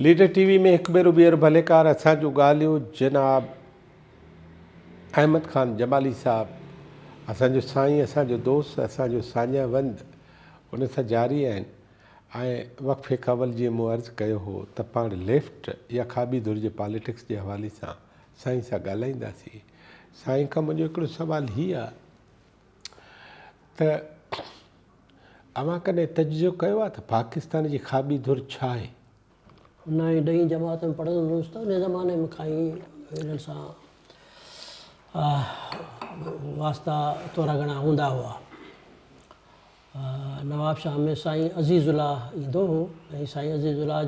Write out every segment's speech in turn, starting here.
Leader ٽي V ۾ هڪ ڀيرو ٻيهر ڀليڪار اسان جون ڳالهيون جناب احمد خان جمالي صاحب اسان جو سائين اسان جو دوست اسان جو ساڃاهه وند ان سان جاري آهن ۽ وقفي کان اول جيئن مون عرض ڪيو هو ته پاڻ ليفٽ يا کاٻي ڌر جي پاليٽڪس جي حوالي سان سائين سان ڳالهائينداسين سائين کان منهنجو هڪڙو سوال هي آهي ته اوهان ڪڏهن تجزيو ڪيو آهي ته پاڪستان جي کاٻي ڌر ڇا آهي؟ نائين ڏهين جماعت ۾ پڙهندو هوس ته ان زماني ۾ کان ئي انهن سان واسطا ٿورا گهڻا هوندا هئا. نواب شاهه ۾ سائين عزيز الله ايندو هو ۽ سائين عزيز الله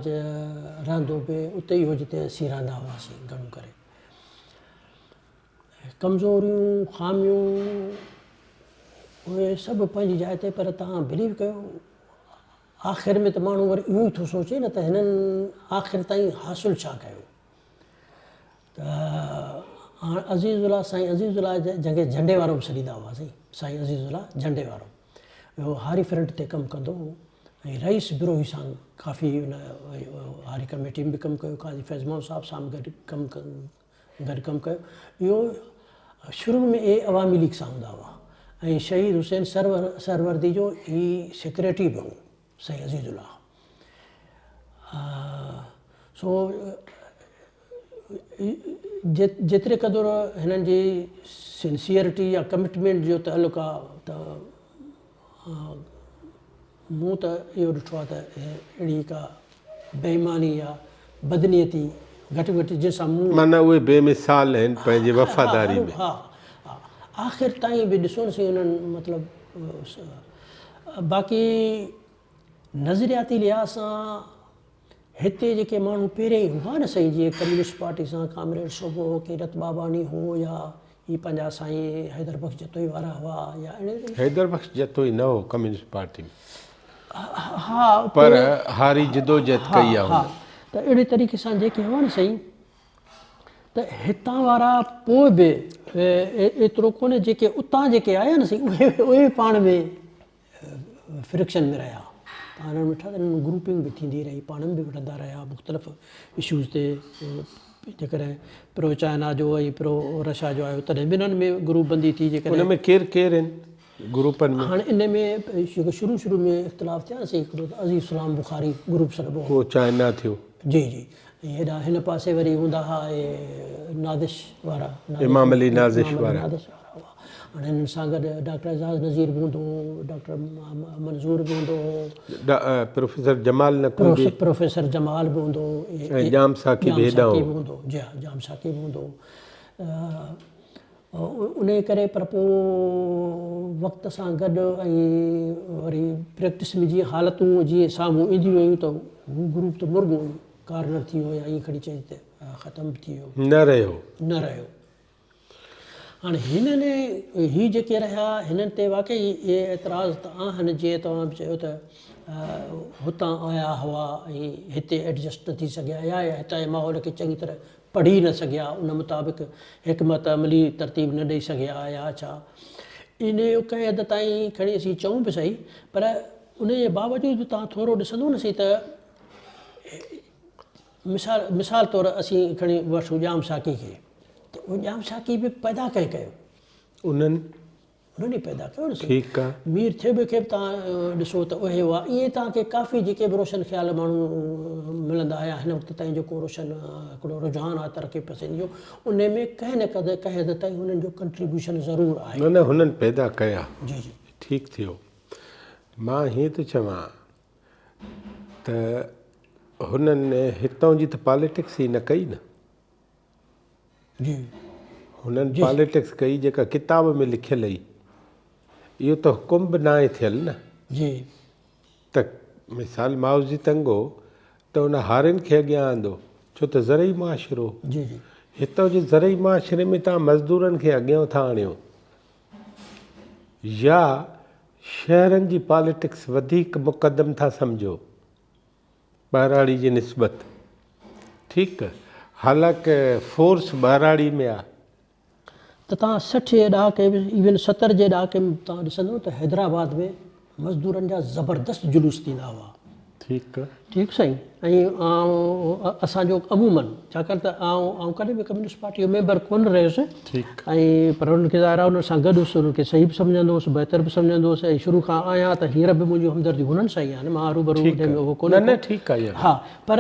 رهندو به اتي ئي هو جتي اسين رهندا هئاسين گهڻو ڪري. ڪمزوريون، خاميون اهي سڀ پنهنجي جاء تي پر توهان بليو ڪيو آخر ۾ ته ماڻهو وري اهو ئي ٿو سوچي نه ته هنن آخر تائين حاصل ڇا ڪيو ته هاڻ عزيز الله سائين عزيز الله جنهن کي جهنڊي وارو به سڏيندا هئاسين سائين عزيز الله جهنڊي وارو اهو هاري فرنٽ تي ڪم ڪندو هو ۽ رئيس بروهي سان ڪافي ان هاري ڪميٽي ۾ به ڪم ڪيو قاضي فيض محمد صاحب سان به گڏ ڪم گڏ ڪم ڪيو. اهو شروع ۾ اهي عوامي ليگ سان هوندا هئا ۽ شهيد حسين سهروردي جو هي سيڪريٽري به هو سائين عزيز الله سو جيتري قدر هنن جي سنسيئرٽي يا ڪمٽمينٽ جو تعلق آ ته مون ته اهو ڏٺو آهي ته اهڙي ڪا بي ايماني يا بدنيتي گهٽ ۾ گهٽ جنهن سان مون. معنيٰ اهي بي مثال آهن پنهنجي وفاداري ۾. ها ها آخر تائين به ڏسو نه سهي انهن مطلب باقي نظرياتي لحاظ سان هتي جيڪي ماڻهو پهرين هئا نه سائين جيئن ڪميونسٽ پارٽي سان ڪامريڊ سوڀو هو ڪيرت ٻاٻاڻي هو يا هي پنهنجا سائين حيدر بخش جتوئي وارا هئا يا اهڙي حيدر بخش جتوئي نه هو ڪميونسٽ پارٽي ۾ ها پر هاري جدوجهد ڪئي آ ها ته اهڙي طريقي سان جيڪي هئا نه سائين ته هتان وارا پوء به ايترو ڪونهي جيڪي اتان جيڪي آيا نه سائين اهي اهي پاڻ ۾ فرڪشن ۾ رهيا ته انهن ڏٺا ته انهن ۾ گروپنگ به ٿيندي رهي پاڻ ۾ به وڙهندا رهيا مختلف اشوز تي جيڪڏهن پرو چائنا جو ۽ پرو رشيا جو آيو تڏهن به انهن ۾ گروپ بندي ٿي جيڪڏهن ان ۾ ڪير ڪير آهن گروپن ۾ هاڻي ان ۾ جيڪو شروع شروع ۾ اختلاف ٿيا سي هڪڙو ته عزيز سلام بخاري گروپ سڏبو هو پرو چائنا ٿيو جي جي ۽ هيڏانهن هن پاسي وري هوندا ها اهي نازش وارا امام علي نازش وارا نازش وارا هئا هاڻي هنن سان گڏ ڊاڪٽر اعجاز نذير به هوندو هو ڊاڪٽر منظور به هوندو هو پروفيسر جمال نقوي به پروفيسر جمال به هوندو هو ۽ ڄام ساقي به هيڏانهن هو هوندو جي ها ڄام ساقي به هوندو هو انهيء ڪري پر پوء وقت سان گڏ ۽ وري پريڪٽس ۾ جيئن حالتون جيئن سامهون اينديون ويون ته هو گروپ ته مرڳو ئي ڪارنر ٿي ويو يا ائين کڻي چئجي ته ختم به ٿي ويو. نه رهيو. نه رهيو. هاڻي هنن هي جيڪي رهيا هنن تي واقعي اهي اعتراض ته آهن جيئن توهان به چيو ته هتان آيا هئا ۽ هتي ايڊجسٽ نه ٿي سگهيا يا هتان جي ماحول کي چڱي طرح پڙهي نه سگهيا، ان مطابق حڪمت عملي ترتيب نه ڏئي سگهيا يا ڇا؟ انهيء جو ڪنهن حد تائين کڻي اسين چئون به سهي، پر انهيء جي باوجود به توهان ٿورو ڏسندو نه سهي ته مثال مثال طور اسين کڻي وٺون ڄام ساقي کي ته اهو ڄام ساقي به پيدا ڪنهن ڪيو؟ انهن انهن ئي پيدا ڪيو نه سائين. ٺيڪ آ. مير ٿيٻي کي به توهان ڏسو ته اهي هئا. ائين توهان کي ڪافي جيڪي به روشن خيال ماڻهو ملندا يا هن وقت تائين جيڪو روشن هڪڙو رجحان آ ترقي پسندي جو ان ۾ ڪنهن نه ڪنهن حد تائين هنن جو ڪنٽريبيوشن ضرور آهي. نه نه هنن پيدا ڪيا. جي جي. ٺيڪ ٿيو. مان هيئن ٿو چوان ته هنن هتان جي ته پاليٽڪس ئي نه ڪئي نه. جي. هنن پاليٽڪس ڪئي جيڪا ڪتاب ۾ لکيل هئي. اهو ته حڪم به ناهي ٿيل نه. جي. ته مثال مائوزي تنگ هو ته ان هارين کي اڳيان آندو ڇو ته زرعي معاشرو هو. جي جي. هتان جي زرعي معاشري ۾ توهان مزدورن کي اڳيان ٿا آڻيو يا شهرن جي پاليٽڪس وڌيڪ مقدم ٿا سمجهو. ٻهراڙي جي نسبت ٺيڪ حالانڪ فورس ٻهراڙي ۾ آ. ته توهان 60 جي ڏهاڪي ۾ ايون 70 جي ڏهاڪي ۾ توهان ڏسندو ته حيدرآباد ۾ مزدورن جا زبردست جلوس ٿيندا هئا. ٺيڪ. ٺيڪ سائين ۽ آئون اسان جو عمومن ڇاڪاڻ ته آئون آئون ڪڏهن به ڪميونسٽ پارٽي جو ميمبر ڪونه رهيس ٺيڪ. ۽ پر انهن کي ظاهر آهي انهن سان گڏ هوس انهن کي صحيح به سمجهندو هوس بهتر به سمجهندو هوس ۽ شروع کان آهيان ته هينئر به منهنجون همدرديون هنن سان ئي آهن مان هروڀرو ٺيڪ انهي ۾ اهو نه ڪونه نه ڪو ٺيڪ آهي اها ها پر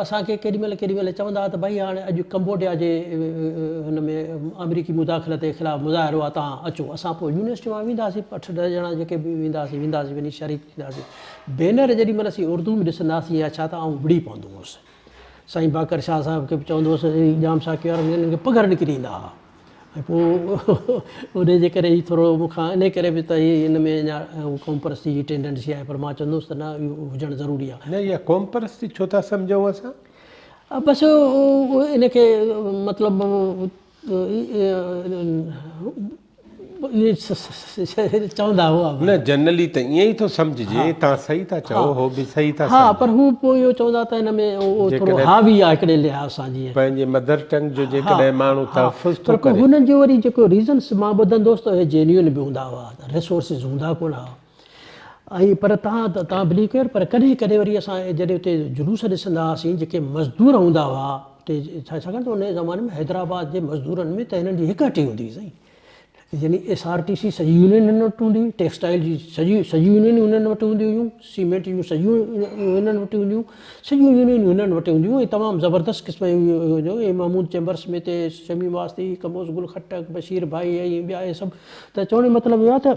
اسان کي ڪيڏي مهل ڪيڏي مهل چوندا ها ته ڀائي هاڻي اڄ ڪمبوڊيا جي هن ۾ آمريڪي مداخلت جي خلاف مظاهرو آهي توهان اچو اسان پوء يونيورسٽي مان وينداسين اٺ ڏهه ڄڻا جيڪي به وينداسين وينداسين وڃي شريڪ ٿينداسين بينر جيڏي مهل اسين اردو ۾ ڏسنداسين يا ڇا ته آئون وڙهي پوندو هوس سائين باقر شاهه صاحب کي به چوندو هوس ڄام ساقي وارن کي انهن کي پگهر نڪري ايندا هئا ۽ پوء انهي جي ڪري هي ٿورو مون کان انهي ڪري به ته هي هن ۾ اڃا قومپرستي جي ٽينڊنسي آهي پر مان چوندو هوس ته نه اهو هجڻ ضروري آهي. نه اها قومپرستي ڇو ٿا سمجهون اسان؟ بس ان کي مطلب اهي چوندا هئا. نه جنرلي ته ائين ئي ٿو سمجهجي، توهان صحيح ٿا چئو، هو به صحيح ٿا ها سمجهن. پر هو پوء اهو چوندا ته هن ۾ اهو ٿورو حاوي آهي هڪڙي لحاظ سان جيئن. پنهنجي مدر ٽنگ جو جيڪڏهن ماڻهو تحفظ ٿو پر پوء ڪري. هنن جو وري جيڪو ريزنس مان ٻڌندو هوس ته اهي جينيوئن به هوندا هئا، ريسورسز هوندا ڪونه هئا ۽ پر توهان توهان بليو ڪيو پر ڪڏهن ڪڏهن وري اسان جڏهن اتي جلوس ڏسندا هئاسين جيڪي مزدور هوندا هئا اتي ڇاڪاڻ ته ان زماني ۾ حيدرآباد جي مزدورن ۾ ته هنن جي هڪ هٽي هوندي هئي سائين. يعني ايس آر ٽي سي سڄي يونين هنن وٽ هوندي هئي، ٽيڪسٽائل جي سڄي سڄي يونين هنن وٽ هونديون هيون، سيمينٽ جون سڄيون هنن وٽ هونديون هيون، سڄيون يونينون هنن وٽ هونديون هيون ۽ تمام زبردست قسم جون ۽ محمود چيمبرس ۾ تي شميم واسطي، قموس گل خٽڪ، بشير ڀائي ۽ ٻيا اهي سڀ ته چوڻ جو مطلب اهو آهي ته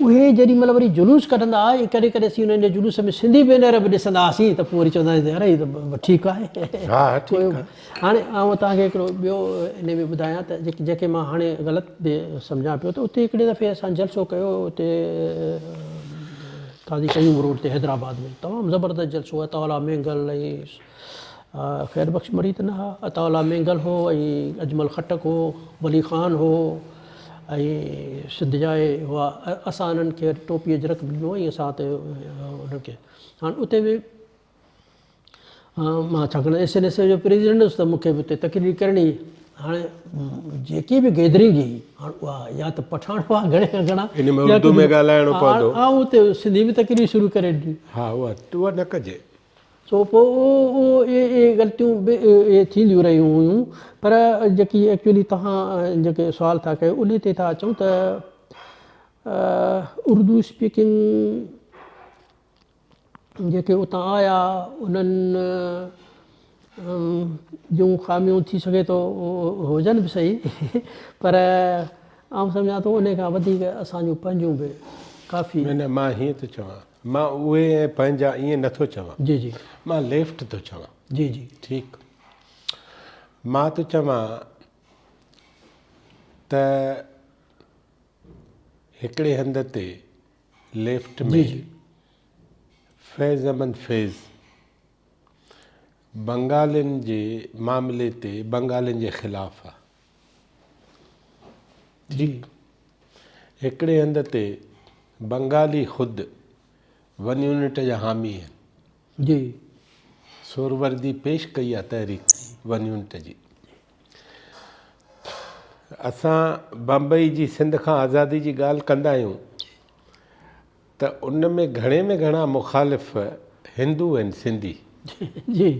اهي جيڏي مهل وري جلوس ڪڍندا ها ۽ ڪڏهن ڪڏهن اسين انهن جي جلوس ۾ سنڌي بينر به ڏسندا هئاسين ته پوء وري چوندا هئاسين ته اري هي ته ٺيڪ آهي. ها ها ٺيڪ آهي. هاڻي آئون توهان کي هڪڙو ٻيو انهي ۾ ٻڌايان ته جنهن کي مان هاڻي غلط به سمجهان پيو ته اتي هڪڙي دفعي اسان جلسو ڪيو اتي قاضي قيوم روڊ تي حيدرآباد ۾ تمام زبردست جلسو عطاء الله مينگل ۽ خير بخش مري ته نه ها، عطاء الله مينگل هو ۽ اجمل خٽڪ هو، ولي خان هو ۽ سنڌ جا اهي هئا. اسان انهن کي ٽوپي اجرڪ به ڏنو ۽ اسان ته انهن کي هاڻ اتي به مان ڇاڪاڻ ايس اين ايس جو پريزيڊنٽ هوس ته مون کي به اتي تقرير ڪرڻي هئي. هاڻي جيڪي به گيدرنگ هئي هاڻ اها يا ته پٺاڻ هئا گهڻي کان گهڻا ان ۾ اردو ۾ ڳالهائڻو پوندو. آئون اتي سنڌي ۾ تقرير شروع ڪري ڏني. ها اها نه ڪجي. سو پوء اهي اهي غلطيون به اهي ٿينديون رهيون هيون پر جيڪي ايڪچولي توهان جيڪي سوال ٿا ڪيو انهي تي ٿا اچون ته اردو اسپيڪنگ جيڪي اتان آيا انهن جون خاميون ٿي سگهي ٿو هجن به صحيح پر آئون سمجهان ٿو انهي کان وڌيڪ اسان جون پنهنجون به ڪافي. نه نه مان هيئن ٿو چوان مان اهي ۽ پنهنجا ائين نه ٿو چوان. جي جي. مان ليفٽ ٿو چوان. جي جي. ٺيڪ. مان ٿو چوان ته هڪڙي هنڌ تي ليفٽ ۾ جي جي. فيض احمد فيض بنگالين جي معاملي تي بنگالين جي خلاف آ. جي. هڪڙي هنڌ تي بنگالي خود ون يونٽ جا حامي آهن. جي. سهروردي پيش ڪئي آهي تحريڪ ون يونٽ جي. اسان بمبئي جي سنڌ کان آزادي جي ڳالهه ڪندا آهيون ته ان ۾ گهڻي ۾ گهڻا مخالف هندو آهن سنڌي. جي.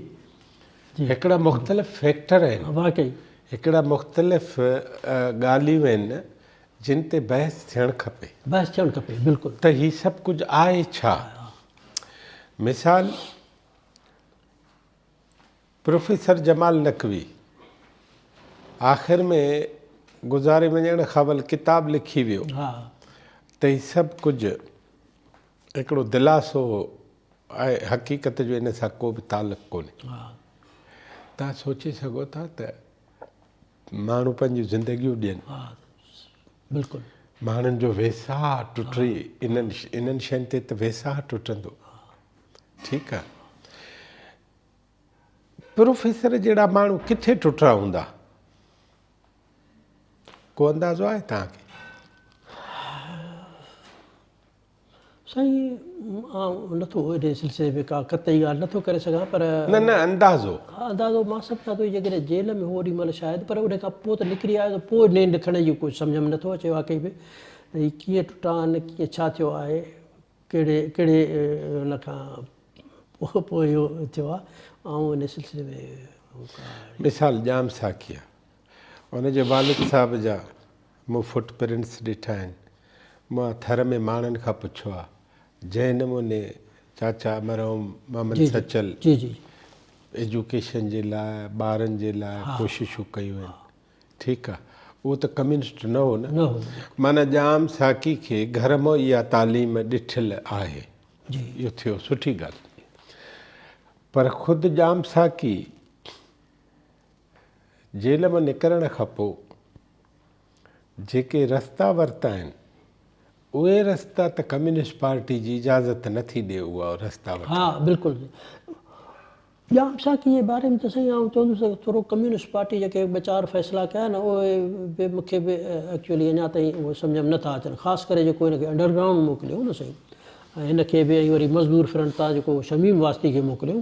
هڪڙا مختلف فيڪٽر آهن. واقعي. هڪڙا مختلف ڳالهيون آهن جن تي بحث ٿيڻ کپي. بحث ٿيڻ کپي بلڪل. ته هي سڀ ڪجهه آهي ڇا؟ مثال پروفيسر جمال نقوي آخر ۾ گذاري وڃڻ کان اول ڪتاب لکي ويو ته هي سڀ ڪجهه هڪڙو دلاسو هو ۽ حقيقت جو ان سان ڪو به تعلق ڪونهي. توهان سوچي سگهو ٿا ته ماڻهو پنهنجون زندگيون ڏين. بلڪل. ماڻهن جو ويساهه ٽٽي انهن انهن شين تي ته ويساهه ٽٽندو. ٺيڪ آ. پروفيسر جهڙا ماڻهو ڪٿي ٽٽا هوندا؟ ڪو اندازو آهي توهان کي؟ سائين آئون نٿو انهي سلسلي ۾ ڪا قطعي ڳالهه نٿو ڪري سگهان پر. نه نه اندازو. ها اندازو مان سمجهان ٿو جيڪڏهن جيل ۾ هو اوڏي مهل شايد پر ان کان پوء ته نڪري آيو ته پوء نين لکڻ جي ڪجهه سمجهه ۾ نٿو اچي واقعي به. ته هي ڪيئن ٽٽا آهن ڪيئن ڇا ٿيو آهي ڪهڙي ڪهڙي ان کان پوء اهو ٿيو آهي آئون ان سلسلي ۾ ڪا. مثال ڄام ساقي آهي ان جي والد صاحب جا مون فٽ پرنٽس ڏٺا آهن مان ٿر ۾ ماڻهن کان پڇيو آهي جنهن نموني چاچا مرحوم محمد سچل ايجوڪيشن جي لاء ٻارن جي لاء ڪوششون ڪيون آهن ٺيڪ آ اهو ته ڪميونسٽ نه هو نه معنيٰ ڄام ساقي کي گهر مان اها تعليم ڏٺل آهي اهو ٿيو سٺي ڳالهه پر خود ڄام ساقي جيل مان نڪرڻ کان پوء جيڪي رستا ورتا آهن اهي رستا ته ڪميونسٽ پارٽي جي اجازت نه ٿي ڏي اها رستا وٺڻ. ها بلڪل ڄام ساقي جي باري ۾ ته سائين آئون چوندس ته ٿورو ڪميونسٽ پارٽي جيڪي ٻه چار فيصلا ڪيا نه اهي به مون کي به ايڪچوئلي اڃا تائين اهي سمجهه ۾ نه ٿا اچن خاص ڪري جيڪو هن کي انڊر گرائونڊ موڪليو نه سائين ۽ هن کي به ۽ وري مزدور فرنٽ تان جيڪو شميم واسطي کي موڪليو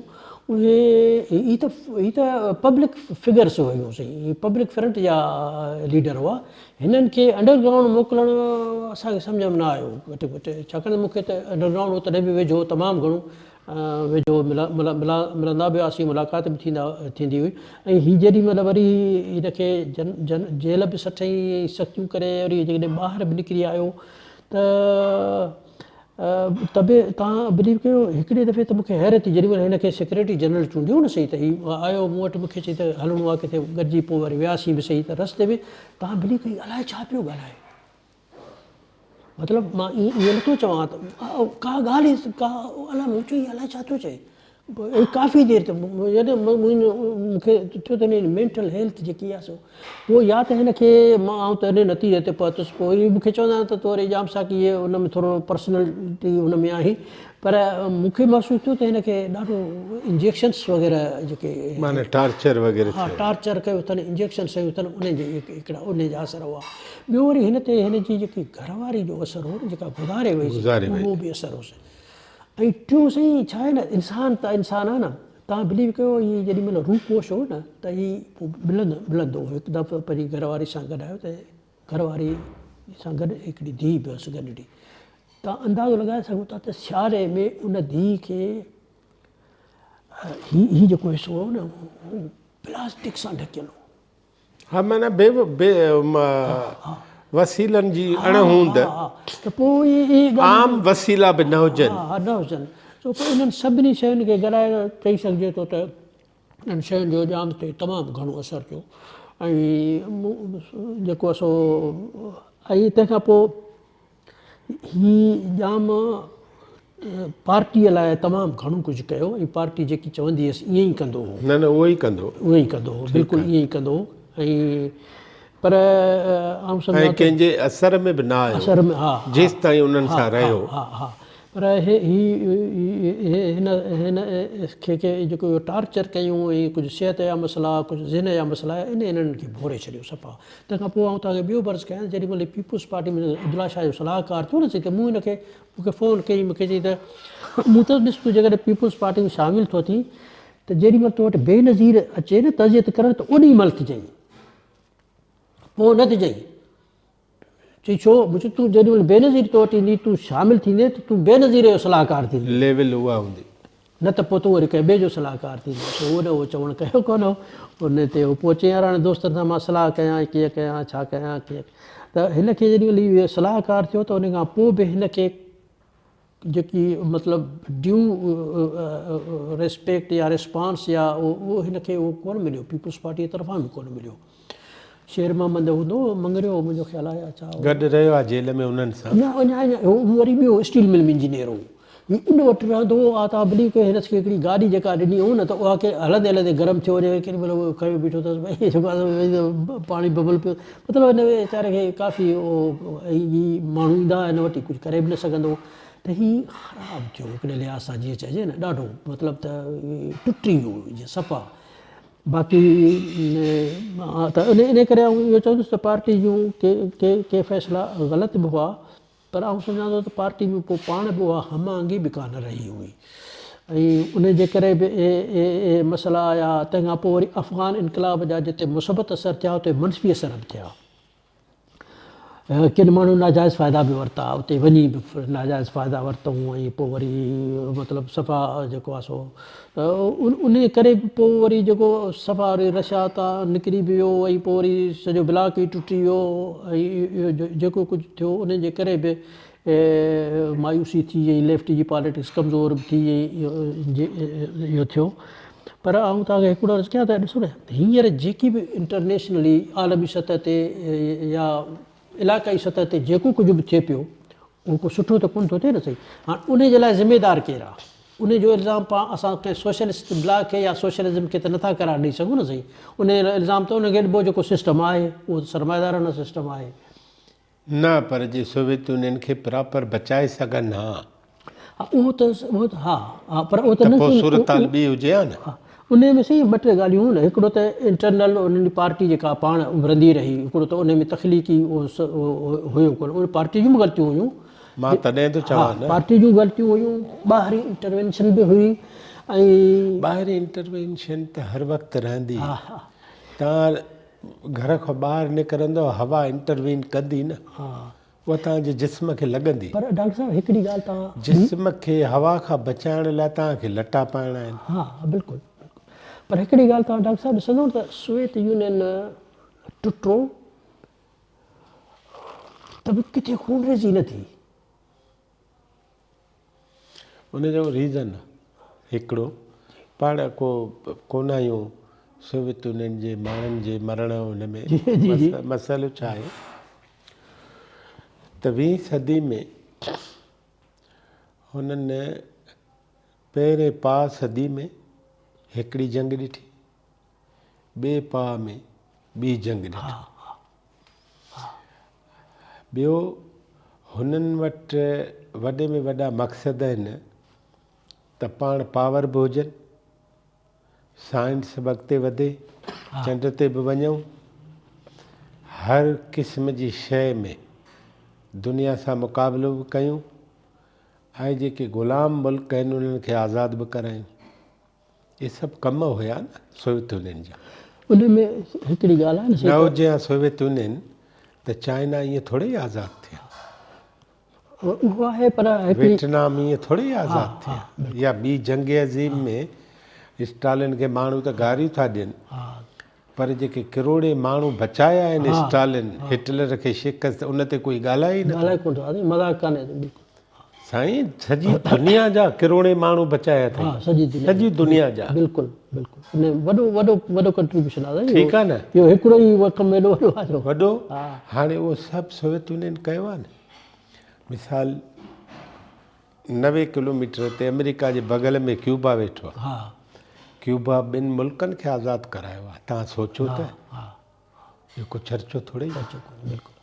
اهي هي ته هي ته پبلڪ فگرس هيون سائين هي پبلڪ فرنٽ جا ليڊر هئا هنن کي انڊر گرائونڊ موڪلڻ اسان کي سمجهه ۾ نه آيو گهٽ گهٽ ڇاڪاڻ ته مون کي ته انڊر گرائونڊ هو تڏهن به ويجهو تمام گهڻو ويجهو ملندا به هئاسين ملاقات به ٿيندا ٿيندي هئي ۽ هي جيڏي مهل وري هن کي جن جن جيل به سٺئي ۽ سختيون ڪري وري جيڪڏهن ٻاهر به نڪري آيو ته ته به توهان بليو ڪيو هڪڙي دفعي ته مون کي حيرت ٿي جيڏي مهل هن کي سيڪريٽري جنرل چونڊيو نه سهي ته هي آيو مون وٽ مون کي چئي ته هلڻو آهي ڪٿي گڏجي پوء وري وياسين به سهي ته رستي ۾ توهان بليو ڪيو الائي ڇا پيو ڳالهائي مطلب مان ائين نٿو چوان ته ڪا ڳالهه ئي ڪا الائي مون چيو هي الائي ڇا ٿو چئي ڪافي دير ته يعني مون کي ٿيو ته هن مينٽل هيلٿ جيڪي آهي سو پوء يا ته هن کي مان آئون ته ان نتيجي تي پهتس پوء وري مون کي چوندا آهن ته تو وري ڄام ساقي ان ۾ ٿورو پرسنلٽي ان ۾ آهين پر مون کي محسوس ٿيو ته هن کي ڏاڍو انجيڪشنس وغيره جيڪي معنی ٽارچر وغيره ها ٽارچر ڪيو اٿن انجيڪشنس هنيون اٿن انهن جي هڪڙا انهن جا اثر هئا ٻيو وري هن تي هن جي جيڪي گهر واري جو اثر هو نه جيڪا گذاري وئي اهو به اثر هوس ۽ ٽيون سائين ڇا آهي نه انسان ته انسان آهي نه توهان بليو ڪيو هي جيڏي مهل روپوش هو نه ته هي پوء ملندو ملندو هو هڪ دفعو پنهنجي گهر واري سان گڏ آيو ته گهر واري سان گڏ هڪڙي ڌيء به هئس گڏڙي توهان اندازو لڳائي سگهو ٿا ته سياري ۾ ان ڌيء کي هي هي جيڪو حصو هو نه اهو پلاسٽڪ سان ڍڪيل هو ها معنيٰ بي بي وسيلن جي اڻ هوند. ته پوء اهي عام وسيلا به نه هجن. ها نه هجن. سو پوء انهن سڀني شين کي گڏائي چئي سگهجي ٿو ته انهن شين جو ڄام تي تمام گهڻو اثر ٿيو ۽ جيڪو سو ۽ تنهن کان پوء هي ڄام پارٽيء لاء تمام گهڻو ڪجهه ڪيو ۽ پارٽي جيڪي چوندي هيس ائين ئي ڪندو هو. نه نه اهو ئي ڪندو هو. اهو ئي ڪندو هو بلڪل ائين ئي ڪندو هو ۽ پر آئون سمجهان ٿو. ۽ ڪنهن جي اثر ۾ به نه آيو. اثر ۾ ها. جيستائين انهن سان رهيو. ها ها پر هي هن هن کي کي جيڪو اهو ٽارچر ڪيون ۽ ڪجهه صحت جا مسئلا ڪجهه ذهن جا مسئلا ان انهن کي ڀوري ڇڏيو صفا. تنهن کان پوء آئون توهان کي ٻيو به عرض ڪيان ته جيڏي مهل هي پيپلز پارٽي ۾ عبدالله شاهه جو صلاحڪار ٿيو نه ته مون هن کي مون کي فون ڪئي مون کي چئي ته مون چيس ڏس تون جيڪڏهن پيپلز پارٽي ۾ شامل ٿو ٿين ته جيڏي مهل تو وٽ بينظير اچي نه تعزيت ڪرڻ ته اوڏي مهل ٿجئين پوء نه ٿجئين. چئي ڇو؟ مون چيو تون جيڏي مهل بينظير تو وٽ ايندي تون شامل ٿيندين ته تون بينظير جو صلاحڪار ٿيندين. ليول اها هوندي. نه ته پوء تون وري ڪنهن ٻئي جو صلاحڪار ٿيندين. سو ان اهو چوڻ ڪيو ڪونه هو. ان تي هو پوء چيائين يار هاڻي دوستن سان مان صلاح ڪيان ڪيئن ڪيان ڇا ڪيان ڪيئن ته هن کي جيڏي مهل هي صلاحڪار ٿيو ته ان کان پوء به هن کي جيڪي مطلب ڊيو ريسپيڪٽ يا ريسپانس يا اهو هن کي اهو ڪونه مليو پيپلز پارٽي طرفان به ڪونه مليو شير محمد هوندو هو مڱريو منهنجو خيال آهي اڇا گڏ رهيو آهي جيل ۾ انهن سان نه اڃا اڃا هو وري ٻيو اسٽيل مل ۾ انجنيئر هو هي ان وٽ رهندو هو آ تان بليو ڪيو هن کي هڪڙي گاڏي جيڪا ڏني هو نه ته اها کي هلندي هلندي گرم ٿيو وڃي ڪيڏي مهل اهو کنيو بيٺو اٿس ڀئي جيڪو آهي پاڻي ببل پيو مطلب هن ويچاري کي ڪافي اهو هي ماڻهو ايندا هئا هن وٽ هي ڪجهه ڪري به نه سگهندو هو ته هي خراب ٿيو هڪڙي لحاظ سان جيئن چئجي نه ڏاڍو مطلب ته ٽٽي ويو جيئن صفا باقي ته ان ڪري آئون اهو چوندس ته پارٽي جون ڪي ڪي ڪي فيصلا غلط به هئا پر آئون سمجهان ٿو ته پارٽي ۾ پوء پاڻ به اها هم آهنگي به ڪانه رهي هئي ۽ ان جي ڪري به اهي مسئلا آيا. تنهن کان پوء وري افغان انقلاب جا جتي مثبت اثر ٿيا اتي منفي اثر به ٿيا. ڪن ماڻهن ناجائز فائدا به ورتا، اتي وڃي به ناجائز فائدا ورتائون ۽ پوء وري مطلب صفا جيڪو آهي سو ته انهي ڪري به پوء وري جيڪو صفا وري رشيا تان نڪري به ويو ۽ پوء وري سڄو بلاڪ ئي ٽٽي ويو ۽ اهو جيڪو ڪجهه ٿيو انهي جي ڪري به مايوسي ٿي ۽ ليفٽ جي پاليٽڪس ڪمزور به ٿي ۽ اهو ٿيو پر آئون توهان کي هڪڙو عرض ڪيان ته ڏسو نه هينئر جيڪي به انٽرنيشنلي عالمي سطح تي يا علائقائي سطح تي جيڪو ڪجهه به ٿئي پيو اهو ڪو سٺو ته ڪونه ٿو ٿئي نه سائين. هاڻ انهي جي لاء ذميدار ڪير آ؟ انهي جو الزام پاڻ اسان ڪنهن سوشلسٽ بلاڪ کي يا سوشلزم کي ته نٿا قرار ڏئي سگهون نه سائين. انهي جو الزام ته انهن کي ڏبو جيڪو سسٽم آهي اهو ته سرمائيدارانه سسٽم آهي. نه پر جي سوويت يونين کي پراپر بچائي سگهن ها. ها اهو ته اهو ته ها ها پر اهو ته نه پوء صورتحال ٻي هجي ها نه. ها انهي ۾ سائين ٻه ٽي ڳالهيون هيون نه هڪڙو ته انٽرنل انهن جي پارٽي جيڪا پاڻ اڀرندي رهي هڪڙو ته انهي ۾ تخليقي اهو هيو ڪونه ان پارٽي جون به غلطيون هيون. مان تڏهن ٿو چوان نه. پارٽي جون غلطيون هيون ٻاهرين انٽروينشن به هئي ۽. ٻاهرين انٽروينشن ته هر وقت رهندي. ها ها. توهان گهر کان ٻاهر نڪرندؤ هوا انٽروين ڪندي نه. ها. اها توهان جي جسم کي لڳندي. پر ڊاڪٽر صاحب هڪڙي ڳالهه توهان. جسم کي هوا کان بچائڻ لاء توهان کي لٽا پائڻا آهن. ها ها بلڪل بلڪل پر هڪڙي ڳالهه توهان ڊاڪٽر صاحب ڏسندو ته سوويت يونين ٽٽو ته به ڪٿي خونريزي نه ٿي. ان جو ريزن هڪڙو پاڻ ڪو ڪونه آهيون سوويت يونين جي ماڻهن جي مرڻ ان ۾ مسئلو ڇا آهي ته ويهين صدي ۾ هنن پهرين پاء صدي ۾ هڪڙي جنگ ڏٺي ٻئي پاء ۾ ٻي جنگ ڏٺي. ٻيو هنن وٽ وڏي ۾ وڏا مقصد آهن ته پاڻ پاور به هجن، سائنس به اڳتي وڌي، چنڊ تي به وڃون، هر قسم جي شيء ۾ دنيا سان مقابلو به ڪيون ۽ جيڪي غلام ملڪ آهن انهن کي آزاد به ڪرايون. اهي سڀ ڪم هيا نه سوويت يونين جا. ان ۾ هڪڙي ڳالهه آهي نه نه هجي ها سوويت يونين ته چائنا ائين ٿوري ئي آزاد ٿئي ها. اهو آهي پر هڪڙي. ويٽنام ائين ٿوري ئي آزاد ٿئي ها. يا ٻي جنگ عظيم ۾ اسٽالن کي ماڻهو ته گاريون ٿا ڏين پر جيڪي ڪروڙين ماڻهو بچايا آهن اسٽالن هٽلر کي شڪست ان تي ڪوئي ڳالهائي ئي نه ٿو. ڳالهائي ڪونه ٿو مذاق ڪانهي بلڪل. سائين سڄي دنيا جا ڪروڙين ماڻهو بچايا اٿئي. ها سڄي دنيا سڄي دنيا جا. بلڪل بلڪل ان وڏو وڏو وڏو ڪنٽريبيوشن آهي سائين. ٺيڪ آهي نه. اهو هڪڙو ئي ڪم ايڏو وڏو آهي جو. وڏو هاڻي اهو سڀ سوويت يونين ڪيو آهي نه. مثال 90 ڪلوميٽر تي آمريڪا جي بغل ۾ ڪيوبا ويٺو آهي. ها. ڪيوبا ٻن ملڪن کي آزاد ڪرايو آهي. توهان سوچو ته. ها. اهو ڪو چرچو ٿوري ئي آهي. چرچو ڪونهي بلڪل.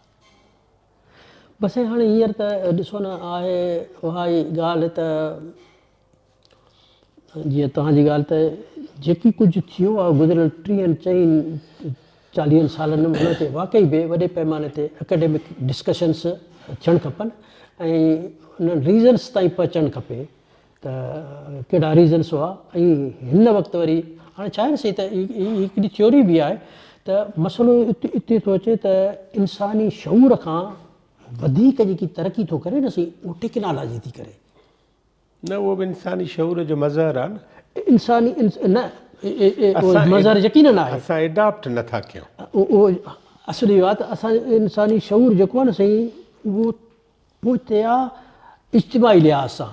بس سائين هاڻي هينئر ته ڏسو نه آهي اها ئي ڳالهه ته جيئن توهان جي ڳالهه ته جيڪي ڪجهه ٿيو آهي گذريل ٽيهن چئين چاليهن سالن ۾ ان تي واقعي به وڏي پئماني تي اڪيڊمڪ ڊسڪشنس ٿيڻ کپن ۽ انهن ريزنس تائين پهچڻ کپي ته ڪهڙا ريزنس هئا ۽ هن وقت وري هاڻي ڇا آهي نه سائين ته هي هڪڙي ٿيوري به آهي ته مسئلو اتي ٿو اچي ته انساني شعور کان وڌيڪ جيڪي ترقي ٿو ڪري نه سائين اهو ٽيڪنالاجي ٿي ڪري. نه اهو به انساني شعور جو مظهر آهي نه. انساني نه اهو مظهر يقينن آهي. اسان اڊاپٽ نه ٿا ڪيون. اهو اصل اهو آهي ته اسان انساني شعور جيڪو آهي نه سائين اهو پوئتي آ اجتماعي لحاظ سان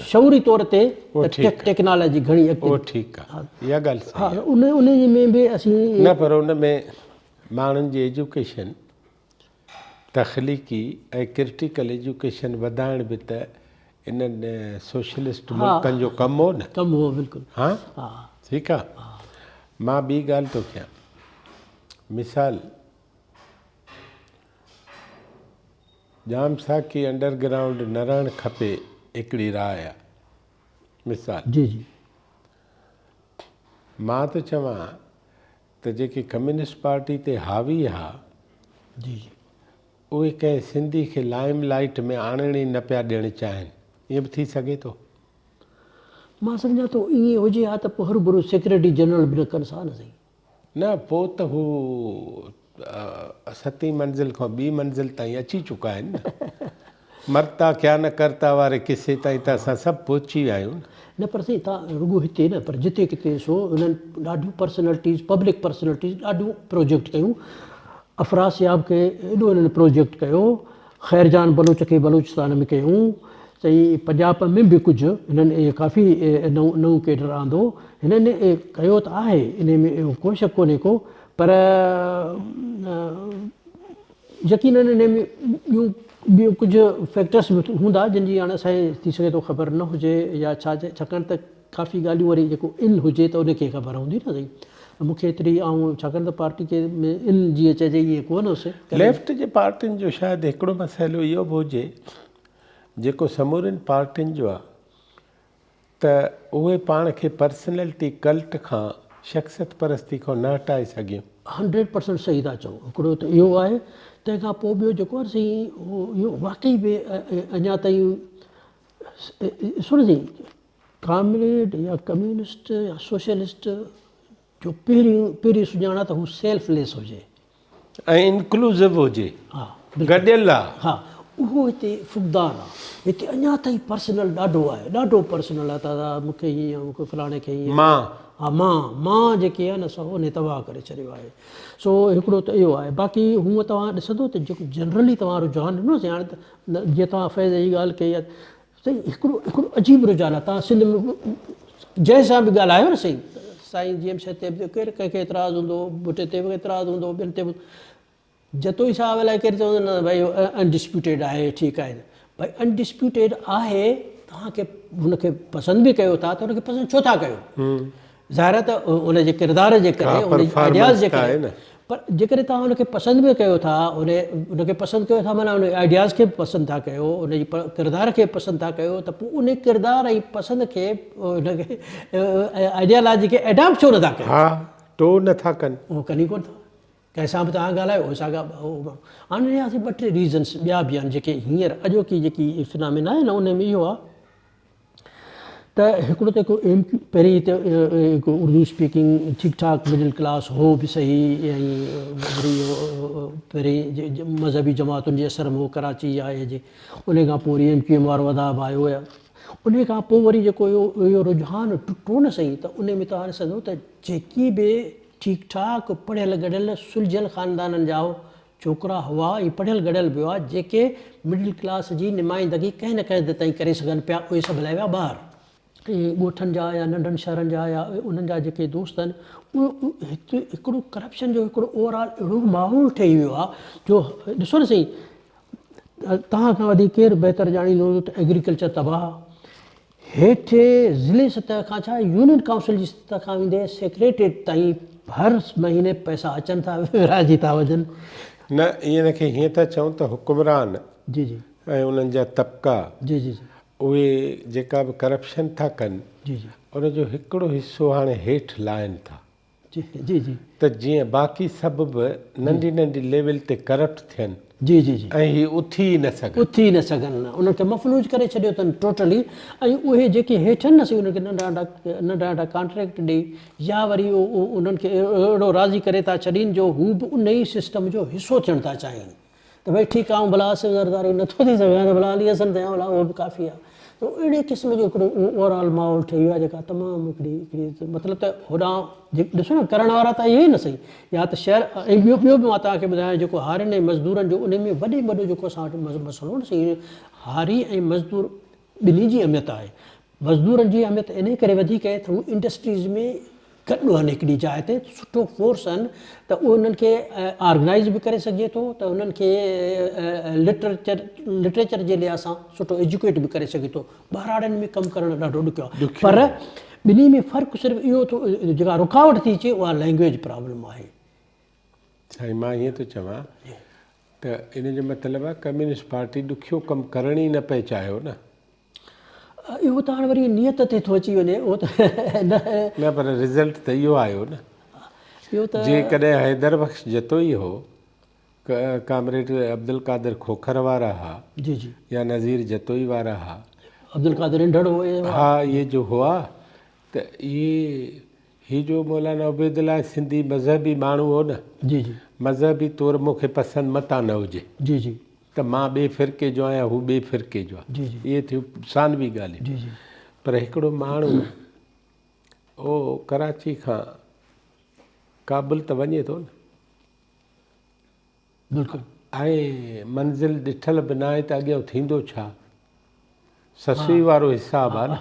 شعوري طور تي ٽيڪنالاجي گهڻي اڳتي اهو ٺيڪ آ اها ڳالهه صحيح آ ان ان جي ۾ به اسين نه پر ان ۾ ماڻهن جي ايجوڪيشن تخليقي ۽ ڪرٽيڪل ايجوڪيشن وڌائڻ به ته انهن سوشلسٽ ملڪن جو ڪم هو نه ڪم هو بلڪل ها ٺيڪ آ مان ٻي ڳالهه ٿو ڪيان مثال ڄام ساقي انڊر گرائونڊ نه رهڻ کپي هڪڙي راء آ مثال. جي جي. مان ٿو چوان ته جيڪي ڪميونسٽ پارٽي تي حاوي ها جي جي. اهي ڪنهن سنڌي کي لائم لائيٽ ۾ آڻڻ ئي نه پيا ڏيڻ چاهين ائين به ٿي سگهي ٿو. مان سمجهان ٿو ائين هجي ها ته پوء هروڀرو سيڪريٽري جنرل به نه ڪنس ها نه سائين. نه پوء ته هو ستين منزل کان ٻي منزل تائين اچي چڪا آهن نه. مرتا ڪيا نه ڪرتا واري قصي تائين ته اسان سڀ پهچي ويا آهيون نه. نه پر سائين تان رڳو هتي نه پر جتي ڪٿي سو انهن ڏاڍيون پرسنلٽيز پبلڪ پرسنلٽيز ڏاڍيون پروجيڪٽ ڪيون. افراسياب کي ايڏو انهن پروجيڪٽ ڪيو، خير جان بلوچ کي بلوچستان ۾ ڪيائون، سائين پنجاب ۾ به ڪجهه هنن ڪافي نئون نئون ڪيڊر آندو، هنن ڪيو ته آهي انهي ۾ ڪو شڪ ڪونهي ڪو پر يقينن انهي ۾ ٻيون ٻيون ڪجهه فيڪٽرس به هوندا جن جي هاڻي اسان کي ٿي سگهي ٿو خبر نه هجي يا ڇا ڇاڪاڻ ته ڪافي ڳالهيون وري جيڪو ان هجي ته ان کي خبر هوندي نه سائين مون کي ايتري آئون ڇاڪاڻ ته پارٽي کي ۾ ان جيئن چئجي ائين ڪو نه هوس. ليفٽ جي پارٽين جو شايد هڪڙو مسئلو اهو به هجي جيڪو سمورين پارٽين جو آ ته اهي پاڻ کي پرسنلٽي ڪلٽ کان شخصيت پرستي کان نه هٽائي سگهيون. هنڊريڊ پرسنٽ صحيح ٿا چئو هڪڙو ته اهو آهي تنهن کان پوء ٻيو جيڪو آهي سائين اهو واقعي به اڃا تائين ڏسو نه سائين ڪامريڊ يا ڪميونسٽ يا سوشلسٽ جو پهريون پهرين سڃاڻ آهي ته هو سيلف ليس هجي. ۽ انڪلوزو هجي. ها گڏيل آ. ها اهو هتي فقدان آ. هتي اڃا تائين پرسنل ڏاڍو آهي ڏاڍو پرسنل آ ته مون کي هيئن مون کي فلاڻي کي هيئن. مان. ها مان مان جيڪي آهي نه سو انهي تباهه ڪري ڇڏيو آهي. سو هڪڙو ته اهو آهي باقي هونء توهان ڏسندو ته جيڪو جنرلي توهان رجحان ڏنو سي هاڻي ته جيئن توهان فيض جي ڳالهه ڪئي آهي سائين هڪڙو هڪڙو عجيب رجحان آهي توهان سنڌ ۾ جنهن سان به ڳالهايو نه سائين سائين جي ايم سيد تي به ڪير ڪنهن کي اعتراض هوندو ڀٽي تي به اعتراض هوندو ٻين تي به جتوئي صاحب لاء ڪير چوندو نه ڀائي انڊسپيوٽيڊ آهي ٺيڪ آهي ڀائي انڊسپيوٽيڊ آهي توهان کي هن کي پسند به ڪيو ٿا ته هن کي پسند ڇو ٿا ڪيو ظاهر آهي ته ان جي ڪردار جي ڪري ان جي آئيڊياز جي ڪري پر جيڪڏهن توهان ان کي پسند به ڪيو ٿا ان ان کي پسند ڪيو ٿا معنيٰ ان جي آئيڊياز کي به پسند ٿا ڪيو ان جي ڪردار کي به پسند ٿا ڪيو ته پوء ان ڪردار ۽ پسند کي ان کي آئيڊيالاجي کي اڊاپٽ ڇو نٿا ڪيو؟ ها ٽو نٿا ڪن. اهو ڪن ئي ڪونه ٿا. ڪنهن سان به توهان ڳالهايو اهو ساڳا هاڻي رهيا سي ٻه ٽي ريزنس ٻيا به آهن جيڪي هينئر اڄوڪي جيڪي فنامينا آهي نه ان ۾ اهو آهي ته هڪڙو ته هڪ ايم ڪيو پهرين هتي هڪ اردو اسپيڪنگ ٺيڪ ٺاڪ مڊل ڪلاس هو به صحيح ۽ وري اهو پهرين مذهبي جماعتن جي اثر ۾ هو ڪراچي يا اهي جي ان کان پوء وري ايم ڪيو ايم وارو عذاب آيو يا ان کان پوء وري جيڪو اهو اهو رجحان ٽٽو نه صحيح ته ان ۾ توهان ڏسندو ته جيڪي به ٺيڪ ٺاڪ پڙهيل ڳڙهيل سلجهيل خاندانن جا ڇوڪرا هئا ۽ پڙهيل ڳڙهيل به هئا جيڪي مڊل ڪلاس جي نمائندگي ڪنهن نه ڪنهن حد تائين ڪري سگهن پيا اهي سڀ هليا ويا ٻاهر. ۽ ڳوٺن جا يا ننڍن شهرن جا يا انهن جا جيڪي دوست آهن اهي هتي هڪڙو ڪرپشن جو هڪڙو اوور آل اهڙو ماحول ٺهي ويو آهي جو ڏسو نه سائين توهان کان وڌيڪ ڪير بهتر ڄاڻيندو هوندو ته ايگريڪلچر تباهه آهي. هيٺ ضلعي سطح کان ڇا يونين ڪائونسل جي سطح کان ويندي سيڪريٽريٽ تائين هر مهيني پئسا اچن ٿا ورهائجي ٿا وڃن. نه ان کي هيئن ٿا چئون ته حڪمران جي جي ۽ انهن جا طبقا جي جي جي اهي جيڪا به ڪرپشن ٿا ڪن جي جي ان جو هڪڙو حصو هاڻي هيٺ لاهن ٿا. جي جي جي. ته جيئن باقي سڀ به ننڍي ننڍي ليول تي ڪرپٽ ٿين جي جي جي. ۽ هي اٿي ئي نه سگهن. اٿي ئي نه سگهن انهن کي مفلوج ڪري ڇڏيو اٿن ٽوٽلي ۽ اهي جيڪي هيٺ آهن نه سي انهن کي ننڍا ننڍا ننڍا ننڍا ڪانٽريڪٽ ڏئي يا وري انهن کي اهڙو راضي ڪري ٿا ڇڏين جو هو به انهي سسٽم جو حصو ٿيڻ ٿا چاهين. ته ڀئي ٺيڪ آ آئون ڀلا آصف زرداري نه ٿو ٿي سگهان ته ڀلا علي حسن ٿيان ڀلا اهو به ڪافي آ ته اهڙي قسم جو هڪڙو اوور آل ماحول ٺهي ويو آ جيڪا تمام هڪڙي هڪڙي مطلب ته هوڏانهن جيڪي ڏسو نه ڪرڻ وارا ته اهي ئي نه سهي يا ته شهر ۽ ٻيو ٻيو به مان توهان کي ٻڌايان جيڪو هارين ۽ مزدورن جو ان ۾ وڏي ۾ وڏو جيڪو اسان وٽ مسئلو نه سهي هاري ۽ مزدور ٻنهي جي اهميت آهي مزدورن جي اهميت انهي ڪري وڌيڪ آهي ته هو انڊسٽريز ۾ گڏ هن هڪڙي جاء تي سٺو فورس آهن ته اهو انهن کي آرگنائيز به ڪري سگهجي ٿو ته انهن کي لٽريچر لٽريچر جي لحاظ سان سٺو ايجوڪيٽ به ڪري سگهجي ٿو ٻهراڙين ۾ ڪم ڪرڻ ڏاڍو ڏکيو آهي پر ٻنهي ۾ فرق صرف اهو ٿو جيڪا رڪاوٽ ٿي اچي اها لينگويج پرابلم آهي. سائين مان ائين ٿو چوان ته ان جو مطلب آهي ڪميونسٽ پارٽي ڏکيو ڪم ڪرڻ ئي نه پئي چاهيو نه. اهو ته هاڻي وري نيت تي ٿو اچي وڃي اهو ته نه. نه پر رزلٽ ته اهو آيو نه. اهو ته. جيڪڏهن حيدر بخش جتوئي هو، ڪامريڊ عبدالقادر کوکر وارا ها. جي جي. يا نذير جتوئي وارا ها. عبدالقادر انڍڙ هو اهي هئا. ها اهي جو هئا ته اهي هي جو مولانا عبيدالله سنڌي مذهبي ماڻهو هو نه. جي جي. مذهبي طور مون کي پسند متان نه هجي. جي جي. ته مان ٻئي فرقي جو آهيان هو ٻئي فرقي جو آهي. جي جي. اهي ٿيون ثانوي ڳالهيون. جي جي. پر هڪڙو ماڻهو اهو ڪراچي کان ڪابل ته وڃي ٿو نه. بلڪل. ۽ منزل ڏٺل به ناهي ته اڳيان ٿيندو ڇا؟ سسئي وارو حساب آ نه.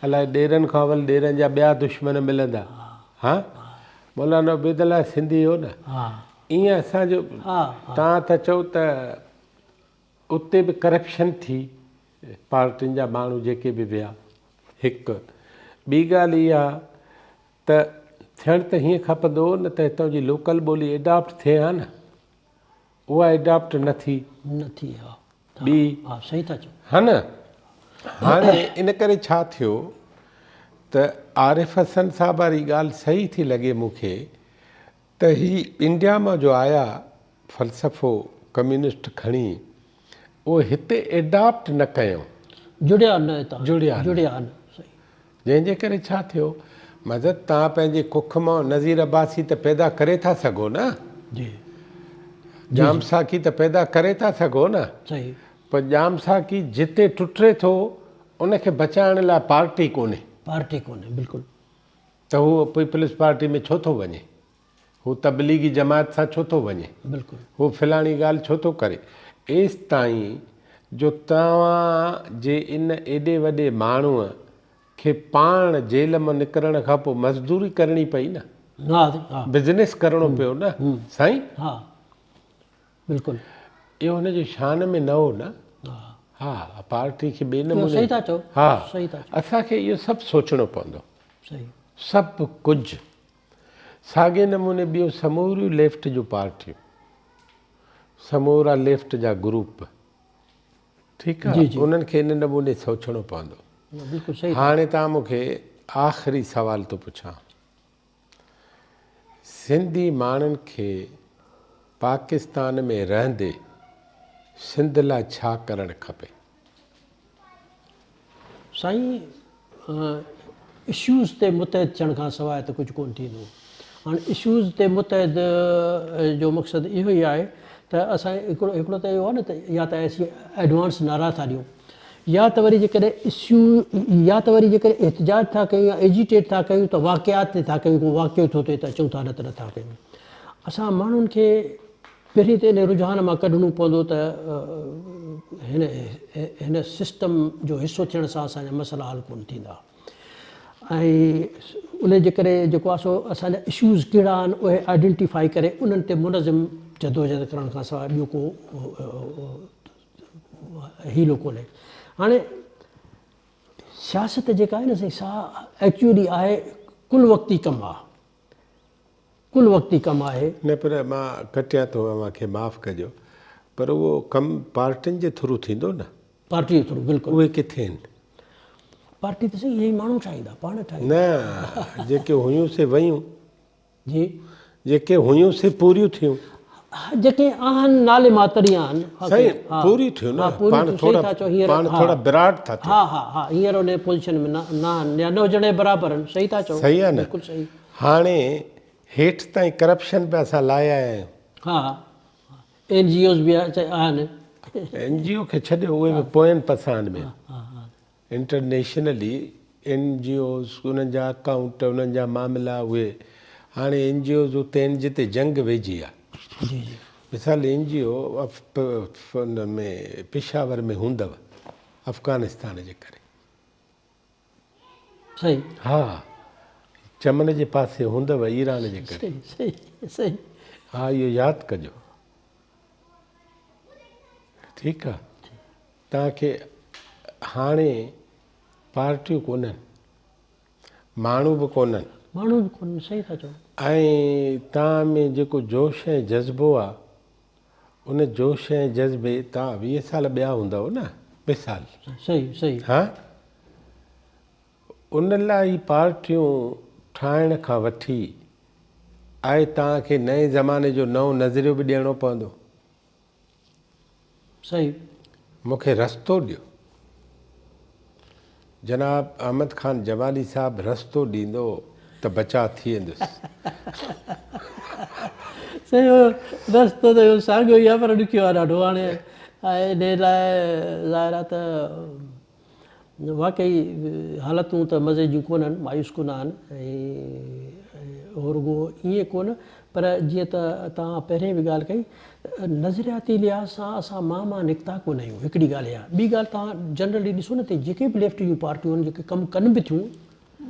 الائي ڏيرن کان اول ڏيرن جا ٻيا دشمن ملندا. ها مولانا عبيدالله سنڌي هو نه. ايئن اسان جو توهان ٿا چئو ته اتي به ڪرپشن ٿي پارٽين جا ماڻهو جيڪي به ويا هڪ ٻي ڳالهه اها ته ٿيڻ ته هيئن کپندو هو نه ته هتان جي لوڪل ٻولي ايڊاپٽ ٿئي ها نه اها ايڊاپٽ نه ٿي. نه ٿي ها. ٻي. ها صحيح ٿا چئو. ها نه هاڻي ان ڪري ڇا ٿيو ته عارف حسن صاحب واري ڳالهه صحيح ٿي لڳي مون کي ته هي انڊيا مان جو آيا فلسفو ڪميونسٽ کڻي اهو هتي ايڊاپٽ نه ڪيائون. جڙيا نه هتان. جڙيا نه. جڙيا نه صحيح. جنهن جي ڪري ڇا ٿيو مطلب توهان پنهنجي ڪک مان نذير عباسي ته پيدا ڪري ٿا سگهو نه. جي. ڄام ساقي ته پيدا ڪري ٿا سگهو نه. صحيح. پر ڄام ساقي جتي ٽٽي ٿو ان کي بچائڻ لاء پارٽي ڪونهي. پارٽي ڪونهي بلڪل. ته هو پيپلز پارٽي ۾ ڇو ٿو وڃي؟ هو تبليغي جماعت سان ڇو ٿو وڃي؟ بلڪل. هو فلاڻي ڳالهه ڇو ٿو ڪري؟ ايستائين جو توهان جي ان ايڏي وڏي ماڻهوء کي پاڻ جيل مان نڪرڻ کان پوء مزدوري ڪرڻي پئي نه؟ ها ها. بزنس ڪرڻو پيو نه سائين؟ ها بلڪل. اهو هن جي شان ۾ نه هو نه؟ ها. ها پارٽي کي ٻئي نموني. صحيح ٿا چئو. ها صحيح ٿا چئو. اسان کي اهو سڀ سوچڻو پوندو. صحيح. سڀ ڪجهه. ساڳئي نموني ٻيون سموريون ليفٽ جون پارٽيون، سمورا ليفٽ جا گروپ، ٺيڪ آ، انهن کي ان نموني سوچڻو پوندو. هاڻي توهان مون کي آخري سوال ٿو پڇان، سنڌي ماڻهن کي پاڪستان ۾ رهندي سنڌ لاء ڇا ڪرڻ کپي؟ سائين اشوز تي متحد ٿيڻ کان سواء ته ڪجهه ڪونه ٿيندو. هاڻي اشوز تي متحد جو مقصد اهو ئي آهي ته اسان هڪڙو هڪڙو ته اهو آهي نه ته يا ته اسين ايڊوانس نعرا ٿا ڏيون يا ته وري جيڪڏهن اشو يا ته وري جيڪڏهن احتجاج ٿا ڪيون يا ايجيٽيٽ ٿا ڪيون ته واقعات تي ٿا ڪيون ڪو واقعو ٿو ٿئي ته اچون ٿا نه ته نٿا ڪيون. اسان ماڻهن کي پهرين ته ان رجحان مان ڪڍڻو پوندو ته هن هن سسٽم جو حصو ٿيڻ سان اسان جا مسئلا حل ڪونه ٿيندا ۽ ان جي ڪري جيڪو آهي سو اسان جا اشوز ڪهڙا آهن اهي آئيڊينٽيفائي ڪري انهن تي منظم جدوجهد ڪرڻ کان سواء ٻيو ڪو حيلو ڪونهي. هاڻي سياست جيڪا آهي نه سائين سا ايڪچوئلي آهي ڪل وقتي ڪم آهي. ڪل وقتي ڪم آهي. نه پر مان ڪٽيان ٿو اوهان کي معاف ڪجو پر اهو ڪم پارٽين جي ٿرو ٿيندو نه. پارٽي جي ٿرو بلڪل. اهي ڪٿي آهن. پارٽي ته سائين اهي ئي ماڻهو ٺاهيندا پاڻ ٺاهيندا. نه جيڪي هيون سي ويون. جي. جيڪي هيون سي پوريون ٿيون. جيڪي آهن نالي ماتر ئي آهن. سائين پوريون ٿيون نه پاڻ ٿورا پاڻ ٿورا براڊ ٿا ٿيون. ها ها ها هينئر ان پوزيشن ۾ نه آهن يا نه هجڻ جي برابر آهن صحيح ٿا چئو. صحيح آهي نه. بلڪل صحيح. هاڻي هيٺ تائين ڪرپشن به اسان لاهي آيا آهيون. ها اين جي اوز به آهن. اين جي او کي ڇڏيو اهي به پوين پساهن ۾ انٽرنيشنلي اين جي اوز انهن جا اڪائونٽ انهن جا معاملا اهي هاڻي اين جي اوز اتي آهن جتي جنگ ويجهي آهي. جي جي. مثال اين جي او ان ۾ پشاور ۾ هوندو افغانستان جي ڪري. صحيح. ها چمن جي پاسي هوندو ايران جي ڪري. صحيح صحيح صحيح. ها اهو ياد ڪجو. ٺيڪ آ توهان کي هاڻي پارٽيون ڪونهن ماڻهو به ڪونهن. ماڻهو به ڪونهن صحيح ٿا چئو. ۽ توهان ۾ جيڪو جوش ۽ جذبو آ ان جوش ۽ جذبي توهان 20 سال ٻيا هوندؤ نه مثال. صحيح صحيح. ها ان لاء هي پارٽيون ٺاهڻ کان وٺي آء توهان کي نئين زماني جو نئون نظريو به ڏيڻو پوندو. صحيح. مون کي رستو ڏيو. جناب احمد خان جمالي صاحب رستو ڏيندو. ته بچاء ٿي ويندس. سائين اهو رستو ته اهو ساڳيو ئي آهي پر ڏکيو آهي ڏاڍو هاڻي انهي لاء ظاهر آهي ته واقعي حالتون ته مزي جون ڪونهن، مايوس ڪن آهن ۽ اهو رڳو ائين ڪونه پر جيئن ته توهان پهرين به ڳالهه ڪئي ته نظرياتي لحاظ سان اسان مان مان نڪتا ڪونه آهيون هڪڙي ڳالهه اها ٻي ڳالهه توهان جنرلي ڏسو نه ته جيڪي به ليفٽ جون پارٽيون آهن جيڪي ڪم ڪن به ٿيون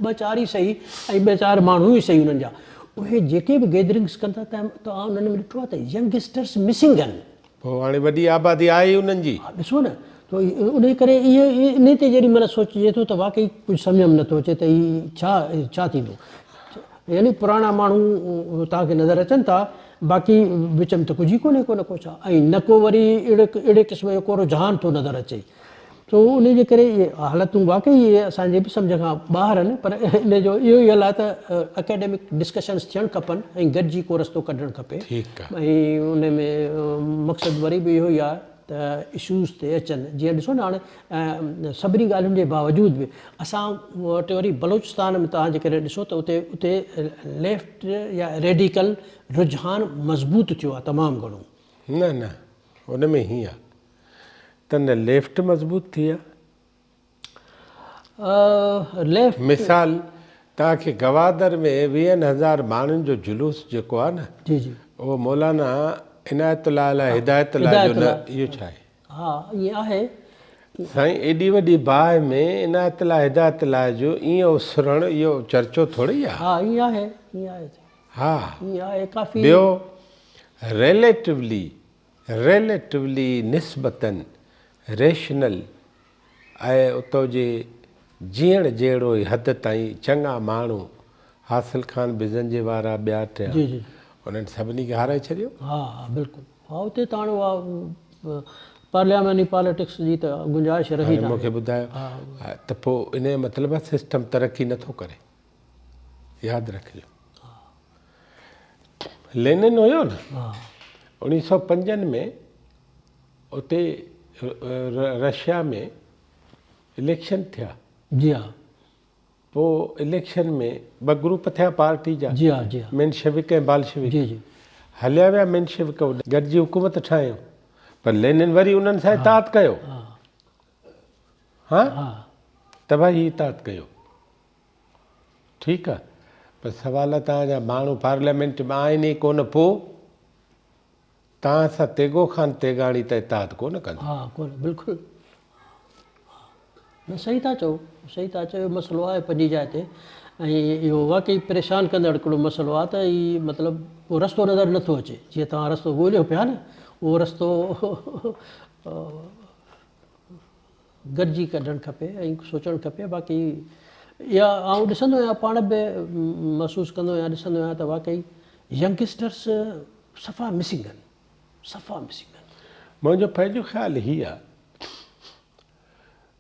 ٻه چار ئي سهي ۽ ٻه چار ماڻهو ئي سهي انهن جا اهي جيڪي به گيدرنگس ڪن ٿا ته توهان انهن ۾ ڏٺو آهي ته ينگسٽرس مسنگ آهن. پوء هاڻي وڏي آبادي آهي ئي انهن جي. ها ڏسو نه ته انهي ڪري اهي انهي تي جيڏي مهل سوچجي ٿو ته واقعي ڪجهه سمجهه ۾ نٿو اچي ته هي ڇا ڇا ٿيندو يعني پراڻا ماڻهو توهان کي نظر اچن ٿا باقي وچ ۾ ته ڪجهه ئي ڪونهي ڪو نه ڪو ڇا ۽ نه ڪو وري اهڙي اهڙي قسم جو ڪو رجحان ٿو نظر اچي سو انهي جي ڪري اهي حالتون واقعي اهي اسان جي به سمجهه کان ٻاهر آهن پر انهي جو اهو ئي حل آهي ته اڪيڊمڪ ڊسڪشنس ٿيڻ کپن ۽ گڏجي ڪو رستو ڪڍڻ کپي ۽ انهي ۾ مقصد وري به اهو ئي آهي ته اشوز تي اچن جيئن ڏسو نه هاڻي سڀني ڳالهين جي باوجود به اسان وٽ وري بلوچستان ۾ توهان جيڪڏهن ڏسو ته اتي اتي ليفٽ يا ريڊيڪل رجحان مضبوط ٿيو آهي تمام گهڻو. نه نه ان ۾ هيئن آهي ته نه ليفٽ مضبوط ٿي آ. ليفٽ. مثال توهان کي گوادر ۾ ويهن هزار ماڻهن جو جلوس جيڪو آ نه جي جي. اهو مولانا عنايت الله عليه هدايت الله جو نه اهو ڇا آهي. ها ائين آهي. سائين ايڏي وڏي باهه ۾ عنايت الله هدايت الله جو ائين اسرڻ اهو چرچو ٿوري آ. ها ائين آهي ائين آهي. ها ائين آهي ڪافي. ٻيو ريليٽولي Relatively نسبتاً ريشنل ۽ اتو جي جيئڻ جهڙو ئي حد تائين چڱا ماڻهو حاصل خان بزنجي وارا ٻيا ٽيا جي جي انهن سڀني کي هارائي ڇڏيو. ها ها بلڪل ها اتي ته هاڻي اها پارلياماني پاليٽڪس جي ته گنجائش رهي هاڻي مون کي ٻڌايو ته پوء ان جو مطلب آهي سسٽم ترقي نٿو ڪري ياد رکجو. لينن هيو نه اوڻيهه سو پنجن ۾ اتي رشيا ۾ اليڪشن ٿيا. جي ها. پوء اليڪشن ۾ ٻه گروپ ٿيا پارٽي جا. جي ها جي ها. مينشوڪ ۽ بالشوڪ. جي جي. هليا ويا مينشوڪ گڏجي حڪومت ٺاهيون پر لينن وري انهن سان اتحاد ڪيو. ها ها. تباهي اتحاد ڪيو. ٺيڪ آ پر سوال آ توهان جا ماڻهو پارليامينٽ ۾ آهن ئي ڪونه پو توهان سان تيغو خان تيغاڻي ته اتحاد ڪونه ڪندو. ها ڪونه بلڪل ها نه صحيح ٿا چئو صحيح ٿا چئو اهو مسئلو آهي پنهنجي جاء تي ۽ اهو واقعي پريشان ڪندڙ هڪڙو مسئلو آهي ته هي مطلب ڪو رستو نظر نٿو اچي جيئن توهان رستو ڳوليو پيا نه اهو رستو گڏجي ڪڍڻ کپي ۽ سوچڻ کپي باقي اها آئون ڏسندو آهيان پاڻ به محسوس ڪندو آهيان ڏسندو آهيان ته واقعي ينگسٽرس صفا مسنگ آهن صفا مسنگ آهن. منهنجو پنهنجو خيال هي آ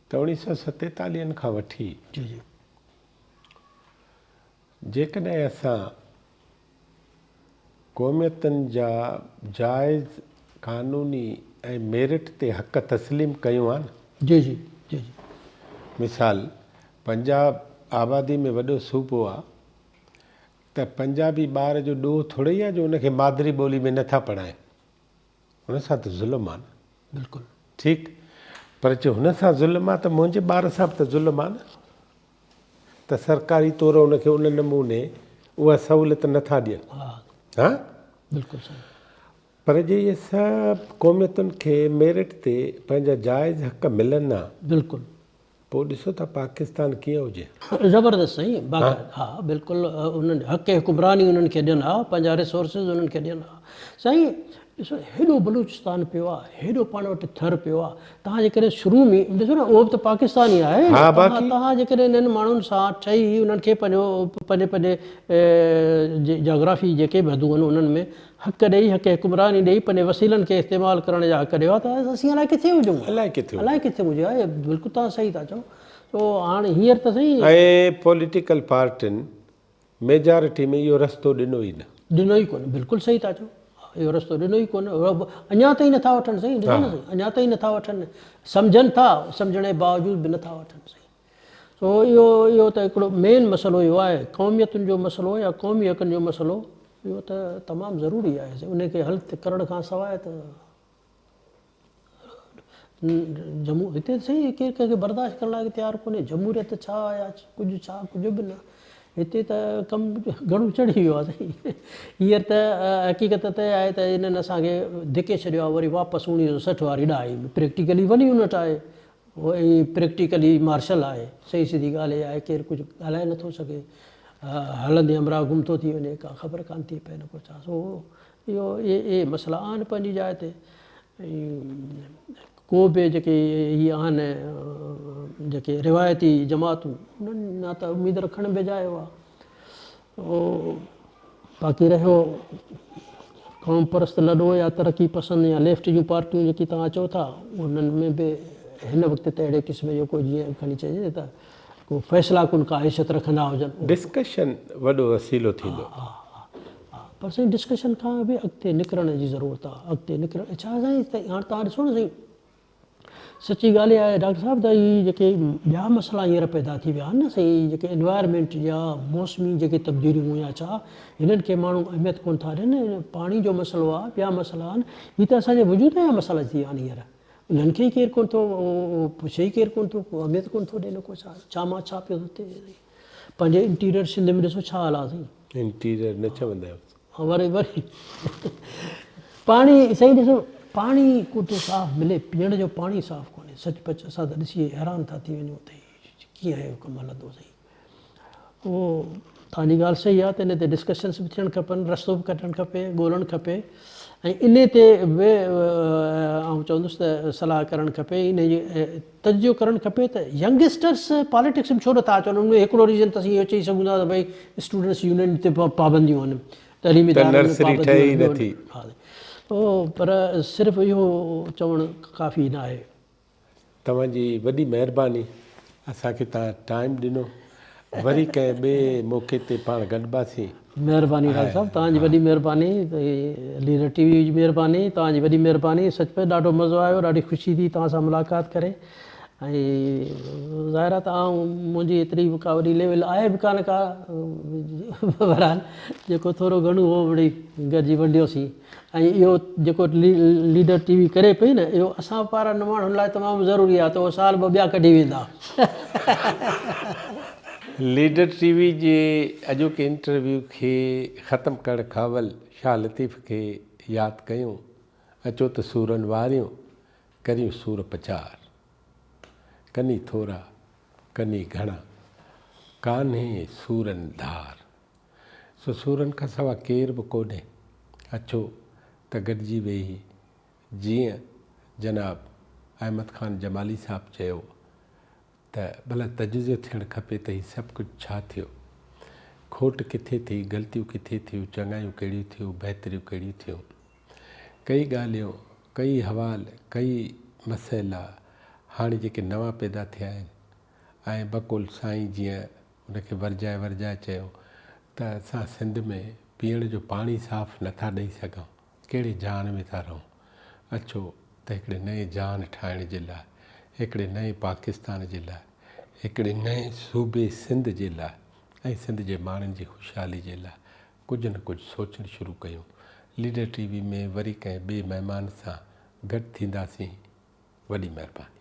ته اوڻيهه سو ستيتاليهن کان وٺي جي جي. جيڪڏهن اسان قوميتن جا جائز، قانوني ۽ ميرٽ تي حق تسليم ڪيون ها نه. جي جي جي جي. مثال پنجاب آبادي ۾ وڏو صوبو آ ته پنجابي ٻار جو ڏوهه ٿورئي آ جو ان کي مادري ٻولي ۾ نٿا پڙهائين. هن سان ته ظلم آ نه. بلڪل. ٺيڪ پر جي هن سان ظلم آ ته منهنجي ٻار سان به ته ظلم آ نه. ته سرڪاري طور ان کي ان نموني اها سهولت نه ٿا ڏين. ها؟ بلڪل صحيح. پر جي اهي سڀ قوميتن کي ميرٽ تي پنهنجا جائز حق ملن ها. بلڪل. پوء ڏسو ته پاڪستان ڪيئن هجي. زبردست سائين باقاعده ها بلڪل انهن حق حڪمراني انهن کي ڏين ها پنهنجا ريسورسز انهن کي ڏين ها سائين ڏسو هيڏو بلوچستان پيو آ هيڏو پاڻ وٽ ٿر پيو آ توهان جيڪڏهن شروع ۾ ڏسو نه اهو به ته پاڪستان ئي آهي ها باقي توهان جيڪڏهن انهن ماڻهن سان ٺهي انهن کي پنهنجو پنهنجي پنهنجي جاگرافي جيڪي به حدون آهن انهن ۾ حق ڏئي حق حڪمراني ڏئي پنهنجي وسيلن کي استعمال ڪرڻ جا حق ڏيو ها ته اسين الائي ڪٿي هجون ها الائي ڪٿي الائي ڪٿي هجي ها بلڪل توهان صحيح ٿا چئو سو هاڻي هينئر ته سائين ۽ پوليٽيڪل پارٽين ميجارٽي ۾ اهو رستو ڏنو ئي نه. ڏنو ئي ڪونه بلڪل صحيح ٿا چئو اهو رستو ڏنو ئي ڪونه اڃا تائين نٿا وٺن سائين ڏسو نه سائين اڃا تائين نٿا وٺن سمجهن ٿا سمجهڻ جي باوجود به نٿا وٺن سائين. سو اهو اهو ته هڪڙو مين مسئلو اهو آهي قوميتن جو مسئلو يا قومي حقن جو مسئلو اهو ته تمام ضروري آهي ان کي حل ڪرڻ کان سواء ته جمهو هتي ته سائين ڪير ڪنهن کي برداشت ڪرڻ لاء تيار ڪونهي جمهوريت ڇا يا ڪجهه ڇا ڪجهه به نه هتي ته ڪم گهڻو چڙهي ويو آهي سائين هينئر ته حقيقت ته اها آهي ته انهن اسان کي ڌڪي ڇڏيو آهي وري واپس 1960 واري ڏهائي ۾ پريڪٽيڪلي ون يونٽ آهي ۽ پريڪٽيڪلي مارشل آهي صحيح سڌي ڳالهه اها آهي ڪير ڪجهه ڳالهائي نٿو سگهي هلندي همراهه گم ٿو ٿي وڃي ڪا خبر ڪانه ٿي پئي نه ڪو ڇا سو اهو اهي مسئلا آهن پنهنجي جاء تي ۽ ڪو به جيڪي هي آهن جيڪي روايتي جماعتون انهن مان ته اميد رکڻ بي جاء آهي. باقي رهيو قوم پرست لڏو يا ترقي پسند يا ليفٽ جون پارٽيون جيڪي توهان چئو ٿا انهن ۾ به هن وقت ته اهڙي قسم جو ڪو جيئن کڻي چئجي ته ڪو فيصلا ڪن ڪا حيثيت رکندا هجن. ڊسڪشن وڏو وسيلو ٿيندو. ها ها ها پر سائين ڊسڪشن کان به اڳتي نڪرڻ جي ضرورت آ اڳتي نڪرڻ ڇا سائين هاڻ توهان ڏسو نه سائين سچي ڳالهه اها آهي ڊاڪٽر صاحب ته هي جيڪي ٻيا مسئلا هينئر پيدا ٿي ويا آهن نه سائين جيڪي انوائرمينٽ جا موسمي جيڪي تبديليون يا ڇا هنن کي ماڻهو اهميت ڪونه ٿا ڏين پاڻي جو مسئلو آهي ٻيا مسئلا آهن هي ته اسان جي وجود جا مسئلا ٿي ويا آهن هينئر انهن کي ئي ڪير ڪونه ٿو پڇي ئي ڪير ڪونه ٿو ڪو اهميت ڪونه ٿو ڏئي نه ڪو ڇا ڇا مان ڇا پيو ٿو ٿئي پنهنجي انٽيريئر سنڌ ۾ ڏسو ڇا حال آهي سائين. انٽيريئر نه چوندا آهيو. ها وري وري پاڻي سائين ڏسو پاڻي ڪو ٿو صاف ملي پيئڻ جو پاڻي صاف ڪونهي سچ پچ اسان ته ڏسي حيران ٿا ٿي وڃون ته ڪيئن اهو ڪم هلندو سائين اهو توهان جي ڳالهه صحيح آهي ته ان تي ڊسڪشنس به ٿيڻ کپن رستو به ڪڍڻ کپي ڳولڻ کپي ۽ ان تي به آئون چوندس ته صلاح ڪرڻ کپي ان جي تجزيو ڪرڻ کپي ته ينگسٽرس پاليٽڪس ۾ ڇو نٿا اچن ان ۾ هڪڙو ريزن ته اسين اهو چئي سگهون ٿا ته ڀئي اسٽوڊنٽس يونين تي پابنديون آهن تعليمي ادارن ۾ پابنديون آهن پر صرف اهو چوڻ ڪافي نه آهي. توهان جي وڏي مهرباني اسان کي توهان ٽائيم ڏنو وري ڪنهن ٻئي موقعي تي پاڻ گڏباسين. مهرباني ڊاڪٽر صاحب توهان جي وڏي مهرباني ليڊر ٽي وي جي مهرباني توهان جي وڏي مهرباني سچ پچ ڏاڍو مزو آيو ڏاڍي خوشي ٿي توهان سان ملاقات ڪري ۽ ظاهر آهي ته آئون منهنجي ايتري به ڪا وڏي ليول آهي به ڪانه ڪا بهرحال جيڪو ٿورو گهڻو هو مڙئي گڏجي ونڊيوسين ۽ اهو جيڪو ليڊر ٽي وي ڪري پئي نه اهو اسان پارن ماڻهن لاء تمام ضروري آهي ته اهو سال ٻه ٻيا ڪڍي ويندا. ليڊر ٽي وي جي اڄوڪي انٽرويو کي ختم ڪرڻ کان اول شاهه لطيف کي ياد ڪيون، اچو ته سورن واريون، ڪريون سور پچار. ڪني ٿورا، ڪني گهڻا، ڪانهي سورن ڌار. سو سورن کان سوا ڪير به ڪونهي. اچو ته گڏجي ويهي جيئن جناب احمد خان جمالي صاحب چيو ته ڀلا تجزيو ٿيڻ کپي ته هي سڀ ڪجهه ڇا ٿيو؟ کوٽ ڪٿي ٿي، غلطيون ڪٿي ٿيون، چڱايون ڪهڙيون ٿيون، بهتريون ڪهڙيون ٿيون؟ ڪئي ڳالهيون، ڪئي حوال، ڪئي مسئلا هاڻي جيڪي نوان پيدا ٿيا آهن ۽ بقول سائين جيئن ان کي ورجائي ورجائي چيو ته اسان سنڌ ۾ پيئڻ جو پاڻي صاف نه ٿا ڏئي سگهون، ڪهڙي جهان ۾ ٿا رهون؟ اچو ته هڪڙي نئين جهان ٺاهڻ جي لاء، هڪڙي نئين پاڪستان جي لاء، هڪڙي نئين صوبي سنڌ جي لاء ۽ سنڌ جي ماڻهن جي خوشحالي جي لاء ڪجهه نه ڪجهه سوچڻ شروع ڪيون. ليڊر ٽي وي ۾ وري ڪنهن ٻئي مهمان سان گڏ ٿينداسين. وڏي مهرباني.